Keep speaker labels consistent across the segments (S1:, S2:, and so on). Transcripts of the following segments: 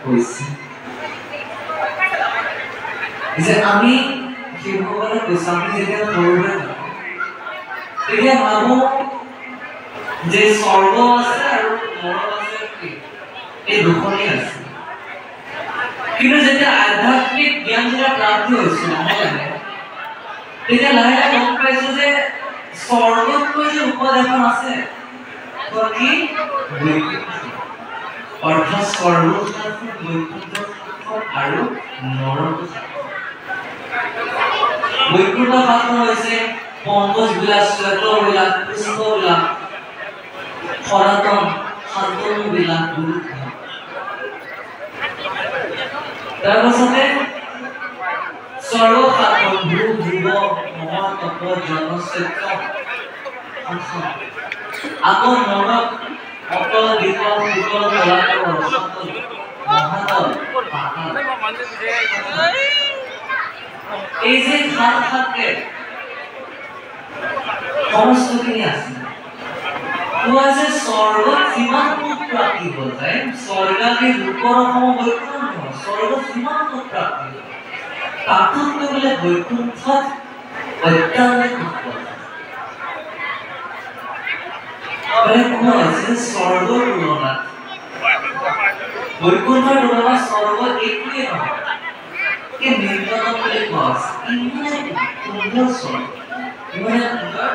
S1: কৈছে যে আমি শিৱসকলে কৈছো, আমি যেতিয়া সৰু হৈ থাকো তেতিয়া ভাবো যে স্বৰ্গ আছে আৰু নৰক আছে, এই দুখনেই আছে। কিন্তু যেতিয়া আধ্যাত্মিক জ্ঞান যেতিয়া প্ৰাপ্তি হৈছে লাহে লাহে, তেতিয়া লাহে লাহে গম পাইছো যে স্বৰ্গতকৈ যে ওপৰত এখন আছে কি বৈকুণ্ঠ, অৰ্থাৎ স্বৰ্গ বৈকুণ্ঠ আৰু নৰক। বৈকুণ্ঠ শাসন হৈছে পংকজ বিলাস, শ্বেত বিলাস, পুষ্প বিলাস, সনাতন শান্তনু বিলাস, গুৰুত্ব। তাৰপাছতে স্বৰ্গ শাসন ভূ ভুৱ মহৰ তপ জন সত্য, আকৌ নৰক অটল বিকল সুতল তলাতল ৰসাতল মহাতল পাতাল। এই যে সাত সাতকে সমস্তখিনি আছে। কোৱা যে স্বৰ্গত যিমান সুখ প্ৰাপ্তি হৈ যায়, স্বৰ্গাদি ৰূপৰ সম বৈকুণ্ঠ, স্বৰ্গত যিমান সুখ প্ৰাপ্তি হয় তাতোতকৈ বোলে বৈকুণ্ঠত অত্যাধিক সুখ পোৱা যায়। মানে কোৱা হৈছে স্বৰ্গৰ তুলনাত বৈকুণ্ঠৰ তুলনাত স্বৰ্গ একোৱেই নহয়, এই নিম্নতম বুলি কোৱা আছে। ইমানে সুন্দৰ স্বৰ্গ, ইমানে সুন্দৰ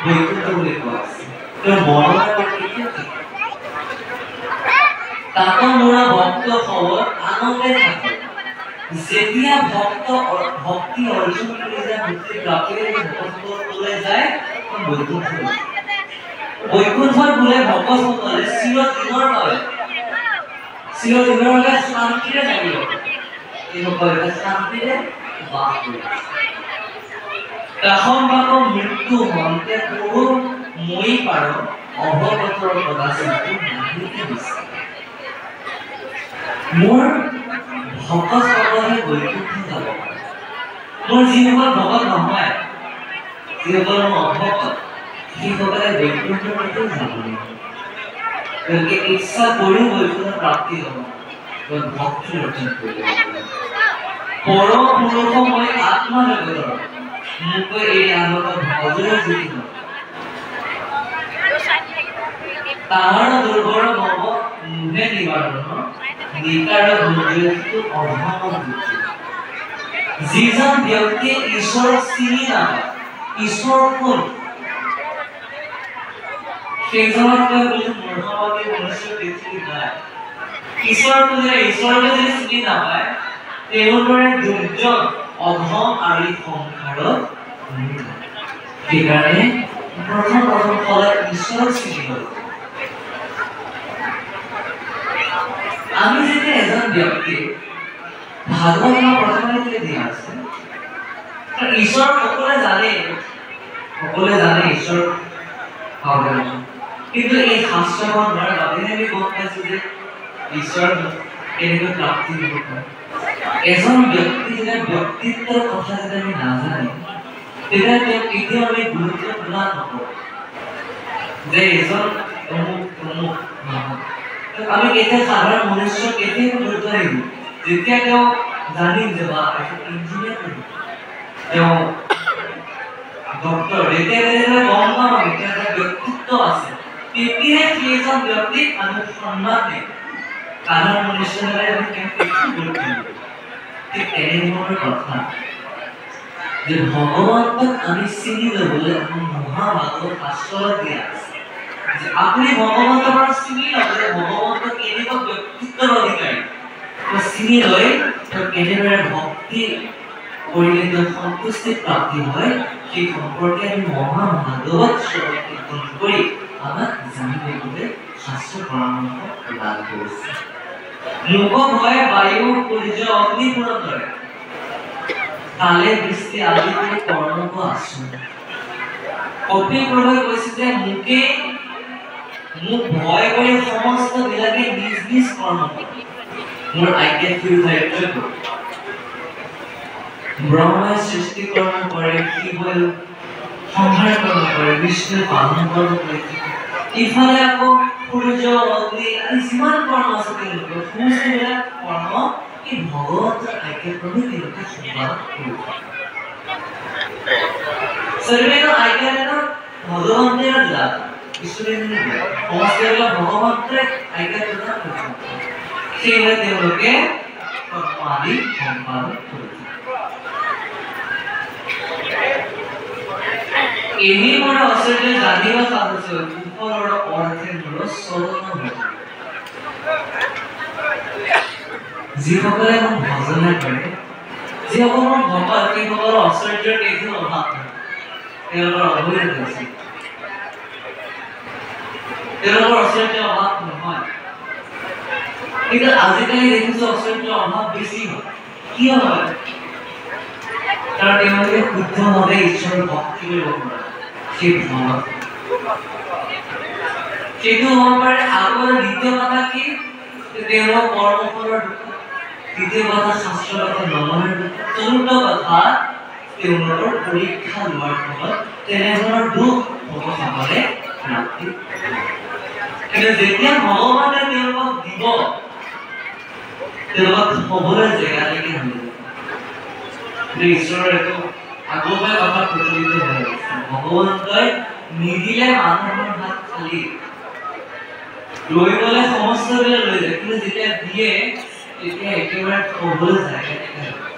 S1: বৈকুণ্ঠ বুলি কোৱা আছে। তেওঁ বৰ্ণনা কৰি কেতিয়াও ঠিক তাত মোৰ ভক্ত খবৰ আনন্দে থাকে। যেতিয়া ভক্ত ভক্তি অৰ্জন কৰি যায়, মুক্তি প্ৰাপ্তি কৰি ভকতসকলে যায় বৈকুণ্ঠ, বৈকুণ্ঠত বোলে ভকতসকলে চিৰদিনৰ বাবে, চিৰদিনৰ বাবে শান্তিৰে থাকিব। এইসকলে শান্তিৰে বাস কৰিব। তাসম্বাক মৃত্যু মন্তে কৰো মই পাৰ অৱগতৰ কদাচিত নাহিতে বিচাৰে। মোৰ ভকতসকলে বৈকুণ্ঠ যাব পাৰে। মোৰ যিসকল ভকত নহয়, যিসকল মোৰ অভকত, সেইসকলে বৈকুণ্ঠ কেতিয়াও যাব নোৱাৰে। তেওঁলোকে ইচ্ছা কৰিও বৈকুণ্ঠ প্ৰাপ্তি হ'ব, ভক্তি অৰ্জন কৰিব। পৰম পুৰুষ মই আত্মা জগতৰ, মোক এই আনন্দ ভজৰে জ্যোতি তাহাৰ দুৰ্বৰ ভৱ নুহে নিবাৰণ, নিকাৰ অধম। যিজন ব্যক্তিয়ে ঈশ্বৰক চিনি নাপায়, ঈশ্বৰ কোন, সেইজনক কয় বুলি মূৰ্খবাদী মনুষ্য পৃথিৱীত নাই। ঈশ্বৰক যে ঈশ্বৰকে যদি চিনি নাপায়, তেওঁৰ দৰে দুৰ্জন অধম আৰু এই সংসাৰত। সেইকাৰণে প্ৰথম প্ৰথম সদায় ঈশ্বৰক চিনি ল'ব। আমি যেতিয়া এজন ব্যক্তি ভাগৱত প্ৰথমে দিয়া আছে, ঈশ্বৰ সকলোৱে জানে, সকলোৱে জানে ঈশ্বৰ, কিন্তু এই শাস্ত্ৰখন হোৱাৰ বাবেহে আমি গম পাইছো যে ঈশ্বৰ কেনেকৈ প্ৰাপ্তি হ'ব পাৰে। এজন ব্যক্তি যেতিয়া ব্যক্তিত্বৰ কথা যেতিয়া আমি নাজানে, তেতিয়া তেওঁক কেতিয়াও আমি গুৰুত্ব প্ৰদান নকৰোঁ যে এজন অমুক অমুক নহয়। আমি কেতিয়া সাধাৰণ মনুষ্য কেতিয়া গুৰুত্ব নিদিওঁ, যেতিয়া তেওঁ জানিম যে বা এজন ইঞ্জিনিয়াৰ, তেওঁ ডক্টৰ, যেতিয়া তেতিয়া গম পাম আমি তেওঁৰ এটা ব্যক্তিত্ব আছে, তেতিয়াহে সেইজন ব্যক্তিক আমি সন্মান দিম। সাধাৰণ মনুষ্য হ'লে আমি তেওঁক কেতিয়াও গুৰুত্ব নিদিওঁ। ঠিক তেনেধৰণৰ কথা যে ভগৱন্তক আমি চিনি ল'বলৈ আমাক মহাভাগৱত শাস্ত্ৰত দিয়া আছে যে আপুনি ভগৱন্তৰ পৰা চিনি লওক যে ভগৱন্ত কেনেকুৱা ব্যক্তিত্বৰ অধিকাৰী, চিনি লৈ তেওঁ কেনেদৰে ভক্তি কৰিলে তেওঁ সন্তুষ্টি প্ৰাপ্তি হয়, সেই সম্পৰ্কে আমি মহাভাগৱত শ্ৰৱণ কীৰ্তন কৰি আমাক জানিবলৈ শাস্ত্ৰ পৰামৰ্শ প্ৰদান কৰিছে। লোক ভয় বায়ু সূৰ্য অগ্নি পুৰন্দৰে কালে বৃষ্টি আদি কৰি কৰ্মক আছো। কপিল প্ৰভুৱে কৈছে যে মোকে মোক ভয় কৰি সমস্ত বিলাকে নিজ নিজ কৰ্ম কৰে, মোৰ আজ্ঞা শিৰোধাৰ্য কৰে। ব্ৰহ্মাই সৃষ্টি কৰ্ম কৰে, শিৱই সংহাৰ কৰ্ম কৰে, বিষ্ণুৱে পালন কৰ্ম কৰি থাকে। ইফালে আকৌ সূৰ্য অগ্নি আদি যিমান কৰ্ম আছে তেওঁলোকৰ সমস্তবিলাক আজ্ঞাক্ৰমে তেওঁলোকে সম্পাদন কৰিব। সৰ্বেন আজ্ঞানেন ভগৱন্তেন দদাতি, ঈশ্বৰে নিদিয়ে, সমস্তবিলাক ভগৱন্তই আজ্ঞা প্ৰদান কৰিছে, সেইদৰে তেওঁলোকে কৰ্ম আদি সম্পাদন কৰিছে। এহি মোৰ ঐশ্বৰ্য জানিব সাধুছো, কুশলৰ অৰ্থে মোৰ চৰণ ভজ। যিসকলে মোক ভজনা কৰে, যিসকল মোৰ ভকত, সেইসকলৰ ঐশ্বৰ্যৰ কেতিয়াও অভাৱ নাই, তেওঁলোকৰ অবৈধ আছে, তেওঁলোকৰ ঐশ্বৰ্যৰ অভাৱ নহয়। কিন্তু আজিকালি দেখিছো ঐশ্বৰ্যৰ অভাৱ বেছি হয়। কিয় হয়? কাৰণ তেওঁলোকে শুদ্ধভাৱে ঈশ্বৰৰ ভক্তি কৰিব নোৱাৰে। সেই ভ্ৰমত সেইটো হ'ব পাৰে। আকৌ দ্বিতীয় কথা কি? তেওঁলোক কৰ্মফলৰ দুখ, তৃতীয় কথা শাস্ত্ৰৰ কথা নমনাৰ দুখ, চতুৰ্থ কথা তেওঁলোকৰ পৰীক্ষা লোৱাৰ ফলত তেনেধৰণৰ দুখ ভকতসকলে প্ৰাপ্তি। কিন্তু যেতিয়া ভগৱানে তেওঁলোকক দিব, তেওঁলোকক থবলৈ জেগা নাইকিয়া হৈ যাব। কিন্তু ঈশ্বৰৰ এইটো আগৰ পৰাই কথা প্ৰচলিত হৈ আহিছে, ভগৱন্তই নিদিলে মানুহৰ হাত খালী, লৈ গ'লে সমস্তবিলাক লৈ যায়, কিন্তু যেতিয়া দিয়ে তেতিয়া একেবাৰে থবলৈ জেগা নাইকিয়া হৈ যায়।